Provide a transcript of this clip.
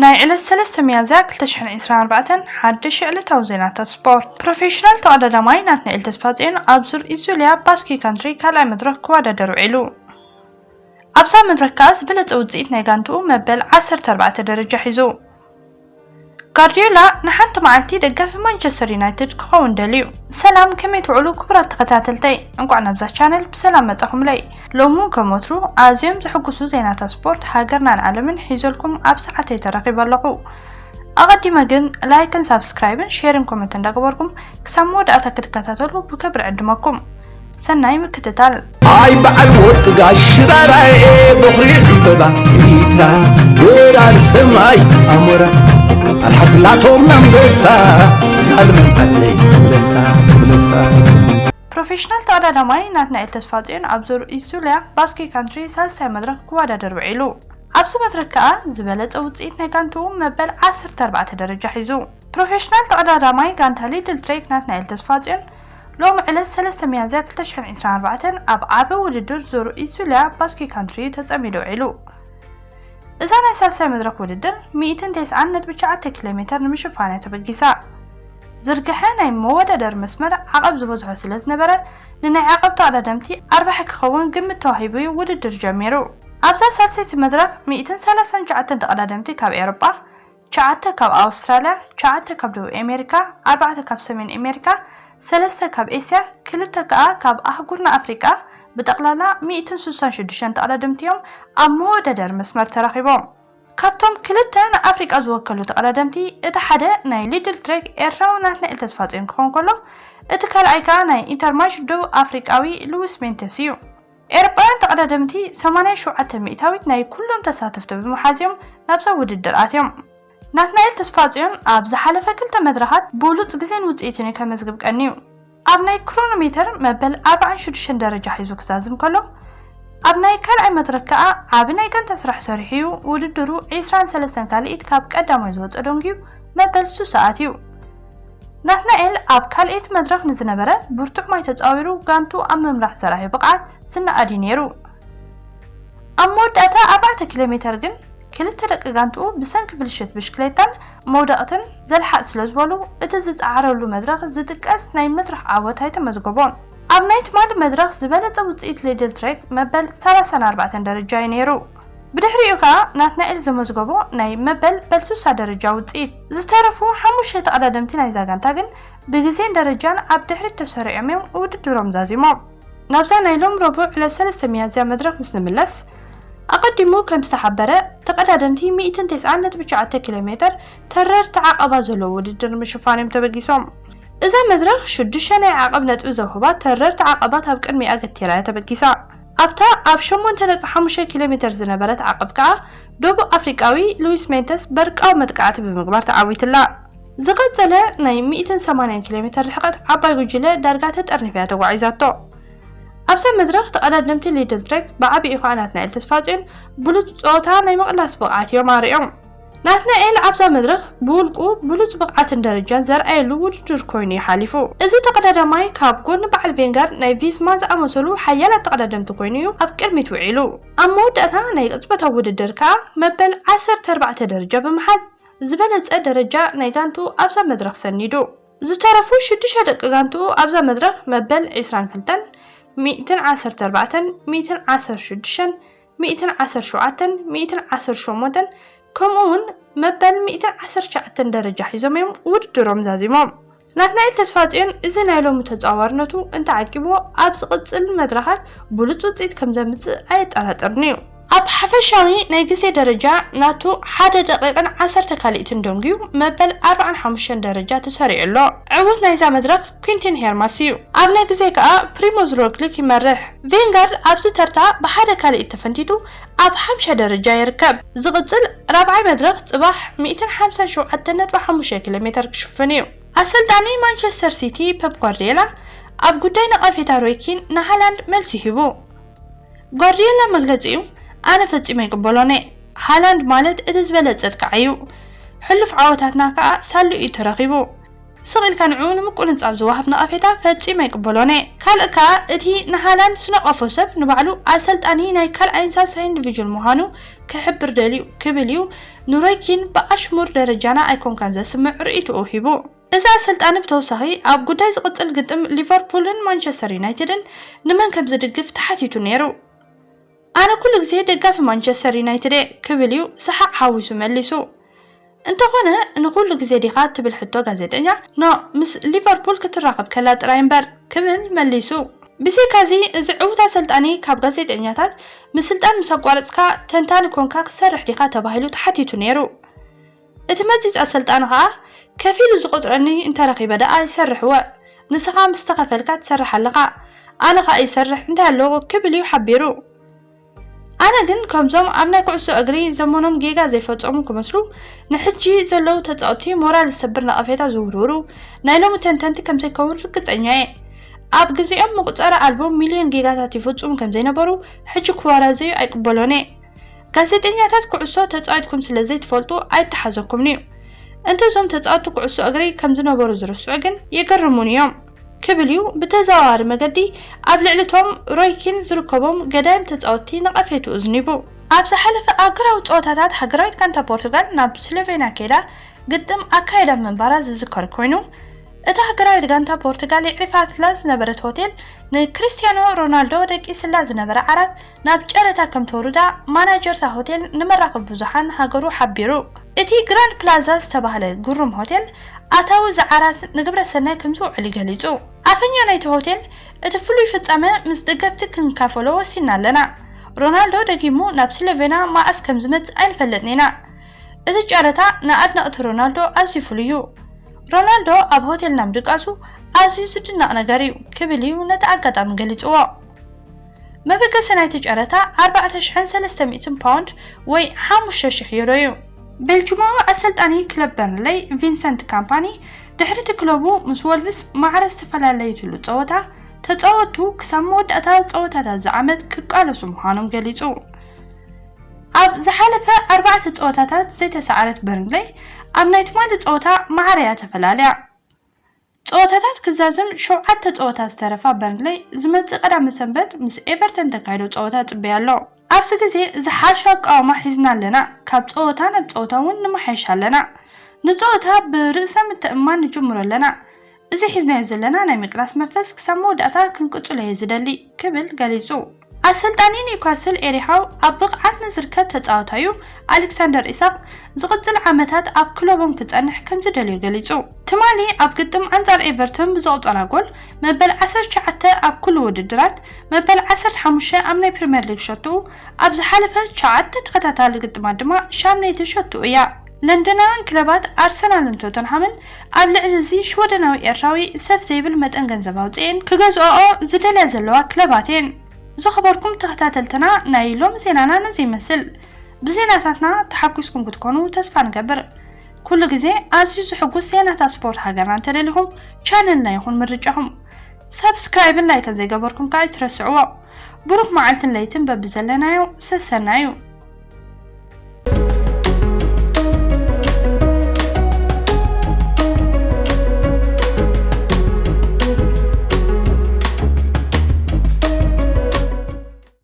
ናይ ዕለት ሰለስተ ሚያዝያ ክልተ ሽሕን ዕስራን ኣርባዕተን ሓድሽ ዕለታዊ ዜናታት ስፖርት። ፕሮፌሽናል ተቐዳዳማይ ናትናኤል ተስፋጽዮን ኣብ ዙር ኢዙልያ ባስኪ ካንትሪ ካልኣይ መድረኽ ክወዳደር ውዒሉ። ኣብዛ መድረኽ ከኣ ዝበለጸ ውጽኢት ናይ ጋንትኡ መበል ዓሰርተ ኣርባዕተ ደረጃ ሒዙ። ጋርዲዮላ ንሓንቲ መዓልቲ ደጋፊ ማንቸስተር ዩናይትድ ክኸውን ደልዩ። ሰላም፣ ከመይ ትውዕሉ ክቡራት ተኸታተልተይ? እንቋዕ ናብዛ ቻነል ብሰላም መጻኹምለይ። ሎሚ እውን ከም ወትሩ ኣዝዮም ዘሐጉሱ ዜናታት ስፖርት ሃገርናን ዓለምን ሒዘልኩም ኣብ ሰዓተይ ተረኺበ ኣለኹ። ኣቐዲመ ግን ላይክን ሳብስክራይብን ሼርን ኮመንት እንዳገበርኩም ክሳብ መወዳእታ ክትከታተሉ ብክብሪ ዕድመኩም። ሰናይ ምክትታል። ኣይ በዓል ወርቂ ጋሽ ሽራራኤ፣ በኹሪ ዕምበባ ኤርትራ፣ ወራር ሰማይ ኣሞራ፣ ኣልሓፍላቶም ኣንበሳ፣ ዛልመን ዓለይ ብለሳ፣ ብለሳ። ፕሮፌሽናል ተቐዳዳማይ ናትናኤል ተስፋጽዮን ኣብ ዙር ኢሱልያ ባስኪ ካንትሪ ሳልሳይ መድረኽ ክወዳደር ውዒሉ። ኣብዚ መድረኽ ከኣ ዝበለጸ ውጽኢት ናይ ጋንትኡ መበል ዓሰርተ ኣርባዕተ ደረጃ ሒዙ። ፕሮፌሽናል ተቐዳዳማይ ጋንታ ሊድል ትሬክ ናትናኤል ተስፋጽዮን ሎሚ ዕለት ሰለስተ ሚያዝያ ክልተ ሽሕን ዕስራን ኣርባዕተን ኣብ ዓቢ ውድድር ዙር ኢሱልያ ባስኪ ካንትሪ ተጸሚዱ ውዒሉ። እዛ ናይ ሳልሳይ መድረኽ ውድድር ሚእትን ተስዓን ነጥቢ ትሽዓተ ኪሎ ሜተር ንምሽፋን እያ ተበጊሳ። ዝርግሐ ናይ መወዳደሪ መስመር ዓቐብ ዝበዝሖ ስለ ዝነበረ፣ ንናይ ዓቐብ ተቐዳደምቲ ኣርባሒ ክኸውን ግምት ተዋሂቡ እዩ ውድድር ጀሚሩ። ኣብዛ ሳልሰይቲ መድረኽ ሚእትን ሰላሳን ትሽዓተን ተቐዳደምቲ ካብ ኤውሮጳ፣ ትሽዓተ ካብ ኣውስትራልያ፣ ትሽዓተ ካብ ደቡብ ኣሜሪካ፣ ኣርባዕተ ካብ ሰሜን ኣሜሪካ፣ ሰለስተ ካብ ኤስያ፣ ክልተ ከኣ ካብ ኣህጉርና ኣፍሪቃ፣ ብጠቕላላ ሚእትን ስሳን ሽዱሽተን ተቐዳደምቲ እዮም ኣብ መወዳደሪ መስመር ተራኺቦም። ካብቶም ክልተ ንኣፍሪቃ ዝወከሉ ተቐዳደምቲ፣ እቲ ሓደ ናይ ሊድል ትሬክ ኤርትራዊ ናትናኤል ተስፋጽዮን ክኸውን ከሎ፣ እቲ ካልኣይ ከኣ ናይ ኢንተርማሽ ደቡብ ኣፍሪቃዊ ሉዊስ ሜንቴስ እዩ። ኤውሮጳውያን ተቐዳደምቲ ሰማንያ ሸውዓተ ሚእታዊት ናይ ኩሎም ተሳተፍቲ ብምሓዝ እዮም ናብዛ ውድድር ኣትዮም። ናትናኤል ተስፋጽዮን ኣብ ዝሓለፈ ክልተ መድረኻት ብሉጽ ግዜን ውጽኢትን እዩ ከመዝግብ ቀንዩ። ኣብ ናይ ክሮኖሜተር መበል ኣርባዓን ሽዱሽተን ደረጃ ሒዙ ክዛዝም ከሎ፣ ኣብ ናይ ካልኣይ መድረኽ ከኣ ዓቢ ናይ ጋንታ ስራሕ ሰሪሑ እዩ ውድድሩ ዕስራን ሰለስተን ካልኢት ካብ ቀዳማይ ዝወጸ ደንጉዩ መበል ሱሳ ኣትዩ። ናትናኤል ኣብ ካልኣይቲ መድረኽ ንዝነበረ ብርቱዕ ማይ ተጻዊሩ ጋንቱ ኣብ ምምራሕ ዘርኣዮ ብቕዓት ዝነኣድ እዩ ነይሩ። ኣብ መወዳእታ ኣርባዕተ ኪሎ ሜተር ግን ክልተ ደቂ ጋንትኡ ብሰንኪ ብልሽት ብሽክሌታን መውደቕትን ዘልሓጥ ስለ ዝበሉ፣ እቲ ዝጸዓረሉ መድረኽ ዝጥቀስ ናይ መድረኽ ዓወት ኣይተመዝገቦን። ኣብ ናይ ትማሊ መድረኽ ዝበለጸ ውጽኢት ሊድል ትሬክ መበል ሰላሳን ኣርባዕተን ደረጃ እዩ ነይሩ። ብድሕሪኡ ከኣ ናትናኤል ዘመዝገቦ ናይ መበል በል ሱሳ ደረጃ ውጽኢት። ዝተረፉ ሓሙሽተ ተቐዳደምቲ ናይዛ ጋንታ ግን ብግዜን ደረጃን ኣብ ድሕሪት ተሰሪዖም እዮም ውድድሮም ዛዚሞም። ናብዛ ናይ ሎም ረቡዕ ዕለት ሰለስተ ሚያዝያ መድረኽ ምስ ንምለስ፣ ኣቐዲሙ ከም ዝተሓበረ፣ ተቐዳደምቲ ሚእትን ተስዓን ነጥቢ ትሽዓተ ኪሎ ሜተር ተረርቲ ዓቐባ ዘለዎ ውድድር ንምሽፋን እዮም ተበጊሶም። እዛ መድረኽ ሽዱሽተ ናይ ዓቐብ ነጥቢ ዘውህባ ተረርቲ ዓቐባት ኣብ ቅድሚኣ ገቲራ እያ ተበጊሳ። ኣብታ ኣብ ሸሞንተ ነጥቢ ሓሙሽተ ኪሎ ሜተር ዝነበረት ዓቐብ ከኣ ደቡብ ኣፍሪቃዊ ሉዊስ ሜንተስ በርቃዊ መጥቃዕቲ ብምግባር ተዓዊትላ። ዝቐጸለ ናይ ሚእትን ሰማንያን ኪሎ ሜተር ርሕቀት ዓባይ ጉጅለ ዳርጋ ተጠርኒፋ እያ ተጓዒዛቶ። ኣብዛ መድረኽ ተቐዳደምቲ ሊድል ትሬክ ብዓቢኡ ከኣ ናትናኤል ተስፋጽዮን ብሉጽ ጸወታ ናይ ምቕላስ ብቕዓት እዮም ኣርእዮም። ናትናኤል ኣብዛ መድረኽ ብውልቁ ብሉጽ ብቕዓትን ደረጃን ዘርኣየሉ ውድድር ኮይኑ እዩ ሓሊፉ። እዚ ተቐዳዳማይ ካብ ጎኒ በዓል ቬንጋርድ ናይ ቪስማ ዝኣመሰሉ ሓያላት ተቐዳደምቲ ኮይኑ እዩ ኣብ ቅድሚት ውዒሉ። ኣብ መወዳእታ ናይ ቅጽበታዊ ውድድር ከኣ መበል ዓሰርተ ኣርባዕተ ደረጃ ብምሓዝ ዝበለጸ ደረጃ ናይ ጋንትኡ ኣብዛ መድረኽ ሰኒዱ። ዝተረፉ ሽዱሽተ ደቂ ጋንትኡ ኣብዛ መድረኽ መበል ዕስራን ክልተን፣ ሚእትን ዓሰርተ ኣርባዕተን፣ ሚእትን ዓሰርተ ሽዱሽተን፣ ሚእትን ዓሰርተ ሸውዓተን፣ ሚእትን ዓሰርተ ሸሞንተን፣ ከምኡ እውን መበል ሚእትን ዓሰርተ ትሽዓተን ደረጃ ሒዞም እዮም ውድድሮም ዛዚሞም። ናትናኤል ተስፋጽዮን እዚ ናይ ሎሚ ተጻዋርነቱ እንተዓቂብዎ፣ ኣብ ዝቕጽል መድረኻት ብሉጽ ውጽኢት ከም ዘምጽእ ኣየጠራጥርን እዩ። ኣብ ሓፈሻዊ ናይ ግዜ ደረጃ ናቱ ሓደ ደቂቕን ዓሰርተ ካልኢትን ደንጉዩ መበል ኣርባዓን ሓሙሽተን ደረጃ ተሰሪዑ ኣሎ። ዕዉት ናይዛ መድረኽ ኩንቲን ሄርማስ እዩ። ኣብ ናይ ግዜ ከኣ ፕሪሞዝ ሮግሊክ ይመርሕ። ቬንጋርድ ኣብዚ ተርታ ብሓደ ካልኢት ተፈንቲቱ ኣብ ሓምሻይ ደረጃ ይርከብ። ዝቕጽል ራብዓይ መድረኽ ጽባሕ ሚእትን ሓምሳን ሸውዓተን ነጥቢ ሓሙሽተ ኪሎ ሜተር ክሽፍን እዩ። ኣሰልጣኒ ማንቸስተር ሲቲ ፐፕ ጓርዲዮላ ኣብ ጉዳይ ነቐፌታ ሮይ ኪን ንሃላንድ መልሲ ሂቡ። ጓርዲዮላ መግለጺኡ ኣነ ፈጺመ ኣይቅበሎን እየ። ሃላንድ ማለት እቲ ዝበለጸ ኣጥቃዓይ እዩ። ሕሉፍ ዓወታትና ከኣ ሳሉ እዩ ተረኺቡ። ስቕ ኢልካ ንዕኡ ንምቁንጻብ ዝወሃብ ነቐፌታ ፈጺሙ ኣይቅበሎን እየ። ካልእ ከኣ እቲ ንሃላንድ ዝነቐፎ ሰብ ንባዕሉ ኣሰልጣኒ ናይ ካልኣይን ሳልሳይን ዲቪዥን ምዃኑ ክሕብር ደልዩ ክብል እዩ ንሮይ ኪን ብኣሽሙር ደረጃና ኣይኮንካን ዘስምዕ ርእይቶኡ ሂቡ። እዚ ኣሰልጣኒ ብተወሳኺ ኣብ ጉዳይ ዝቕጽል ግጥም ሊቨርፑልን ማንቸስተር ዩናይትድን ንመን ከም ዝድግፍ ተሓቲቱ ነይሩ። ኣነ ኩሉ ግዜ ደጋፊ ማንቸስተር ዩናይትድ እየ ክብል እዩ ሰሓቕ ሓዊሱ መሊሱ። እንተኾነ ንኹሉ ግዜ ዲኻ ትብል ሕቶ ጋዜጠኛ ኖ ምስ ሊቨርፑል ክትራኸብ ከላ ጥራይ እምበር ክብል መሊሱ። ብዘይካዚ እዚ ዕዉት ኣሰልጣኒ ካብ ጋዜጠኛታት ምስልጣን ምስ ኣቋረጽካ ተንታኒ ኮንካ ክሰርሕ ዲኻ ተባሂሉ ተሓቲቱ ነይሩ። እቲ መጺጽ ኣሰልጣኒ ኸኣ ከፊሉ ዝቆጽረኒ እንተረኺበ ደኣ ይሰርሕወ፣ ንስኻ ምስ ተኸፈልካ ትሰርሕ ኣለኻ፣ ኣነ ኸኣ ይሰርሕ እንታይ ኣለዎ ክብል እዩ ሓቢሩ። ኣነ ግን ከምዞም ኣብ ናይ ኩዕሶ እግሪ ዘመኖም ጌጋ ዘይፈጸሙ ክመስሉ ንሕጂ ዘለዉ ተጻወትቲ ሞራል ዝሰብር ነቐፌታ ዝውርውሩ ናይ ሎሚ ተንተንቲ ከምዘይከውን ርግጸኛ እየ። ኣብ ግዜኦም መቁጸሪ ኣልቦ ሚልዮን ጌጋታት ይፍጽሙ ከምዘይነበሩ ሕጂ ክወራዘዩ ኣይቅበሎን እየ። ጋዜጠኛታት ኩዕሶ ተጻዊትኩም ስለ ዘይትፈልጡ ኣይተሓዘኩምን እዩ። እንተዞም ተጻወትቲ ኩዕሶ እግሪ ከም ዝነበሩ ዝርስዑ ግን የገርሙን እዮም ክብል እዩ ብተዘዋዋሪ መገዲ ኣብ ልዕሊ ቶም ሮይ ኪን ዝርከቦም ገዳይም ተጻወትቲ ነቐፌትኡ ዝኒቡ። ኣብ ዝሓለፈ ኣህጉራዊ ጸወታታት ሃገራዊት ጋንታ ፖርቱጋል ናብ ስሎቬንያ ከይዳ ግጥም ኣካይዳ ምንባራ ዝዝከር ኮይኑ፣ እታ ሃገራዊት ጋንታ ፖርቱጋል የዕሪፋትላ ዝነበረት ሆቴል ንክሪስቲያኖ ሮናልዶ ደቂስላ ዝነበረ ዓራት ናብ ጨረታ ከም ተውርዳ ማናጀር እታ ሆቴል ንመራኸቢ ብዙሓን ሃገሩ ሓቢሩ። እቲ ግራንድ ፕላዛ ዝተባህለ ግሩም ሆቴል ኣታዊ እዚ ዓራት ንግብረ ሰናይ ከም ዝውዕል ገሊጹ። ኣፈኛ ናይቲ ሆቴል እቲ ፍሉይ ፍጻመ ምስ ደገፍቲ ክንካፈሎ ወሲና ኣለና። ሮናልዶ ደጊሙ ናብ ስሎቬና መኣስ ከም ዝመጽእ ኣይንፈልጥን ኢና። እቲ ጨረታ ንኣድነቕቲ ሮናልዶ ኣዝዩ ፍሉይ እዩ። ሮናልዶ ኣብ ሆቴልና ምድቃሱ ኣዝዩ ዝድነቕ ነገር እዩ ክብል እዩ ነቲ ኣጋጣሚ ገሊጽዎ። መበገሲ ናይቲ ጨረታ ኣርባዕተ ሽሕን ሰለስተ ሚእትን ፓውንድ ወይ ሓሙሽተ ሽሕ ዩሮ እዩ። ቤልጅማዊ ኣሰልጣኒ ክለብ በርንለይ ቪንሰንት ካምፓኒ ድሕሪ እቲ ክለቡ ምስ ወልቭስ ማዕረ ዝተፈላለየትሉ ጸወታ ተጻወቱ ክሳብ መወዳእታ ጸወታታት ዝዓመት ክቃለሱ ምዃኖም ገሊጹ። ኣብ ዝሓለፈ ኣርባዕተ ጸወታታት ዘይተሰዓረት በርንለይ ኣብ ናይ ትማሊ ጸወታ ማዕረ እያ ተፈላልያ። ጸወታታት ክዛዝም ሸውዓተ ጸወታ ዝተረፋ በርንለይ ዝመጽእ ቀዳመ ሰንበት ምስ ኤቨርተን ተካይዶ ጸወታ ጽበያ ኣሎ። ኣብዚ ግዜ ዝሓሸ ኣቃውማ ሒዝና ኣለና፣ ካብ ጸወታ ናብ ጸወታ እውን ንመሓየሽ ኣለና። ንጸወታ ብርእሰ ምትእምማን ንጅምሮ ኣለና። እዚ ሒዝናዮ ዘለና ናይ ምቅላስ መንፈስ ክሳብ መወዳእታ ክንቅጽሎ እየ ዝደሊ ክብል ገሊጹ። ኣሰልጣኒ ኒውካስል ኤሪሃው ኣብ ብቕዓት ንዝርከብ ተጻዋታዩ ኣሌክሳንደር ኢሳቕ ዝቕጽል ዓመታት ኣብ ክለቦም ክጸንሕ ከም ዝደልዮ ገሊጹ። ትማሊ ኣብ ግጥም ኣንጻር ኤቨርተን ብዘቑጸራ ጎል መበል ዓሰርተ ትሽዓተ ኣብ ኩሉ ውድድራት፣ መበል ዓሰርተ ሓሙሽተ ኣብ ናይ ፕሪምየር ሊግ ሸትኡ፣ ኣብ ዝሓለፈ ትሽዓተ ተኸታታሊ ግጥማት ድማ ሻምነይቲ ሸትኡ እያ። ለንደናውያን ክለባት ኣርሰናልን ቶተንሃምን ኣብ ልዕሊ እዚ ሽወደናዊ ኤርትራዊ ሰፍ ዘይብል መጠን ገንዘብ ኣውጺኤን ክገዝኦኦ ዝደልያ ዘለዋ ክለባት እየን። ዝኸበርኩም ተኸታተልትና ናይ ሎሚ ዜናና ነዚ ይመስል። ብዜናታትና ተሓጒስኩም ክትኮኑ ተስፋ ንገብር። ኩሉ ግዜ ኣዝዩ ዝሕጉስ ዜናታት ስፖርት ሃገርና እንተደሊኹም ቻነልና ይኹን ምርጫኹም። ሳብስክራይብን ላይክን ዘይገበርኩም ከኣ ኣይትረስዕዎ። ብሩኽ መዓልትን ለይትን በብዘለናዮ ሰሰናዩ።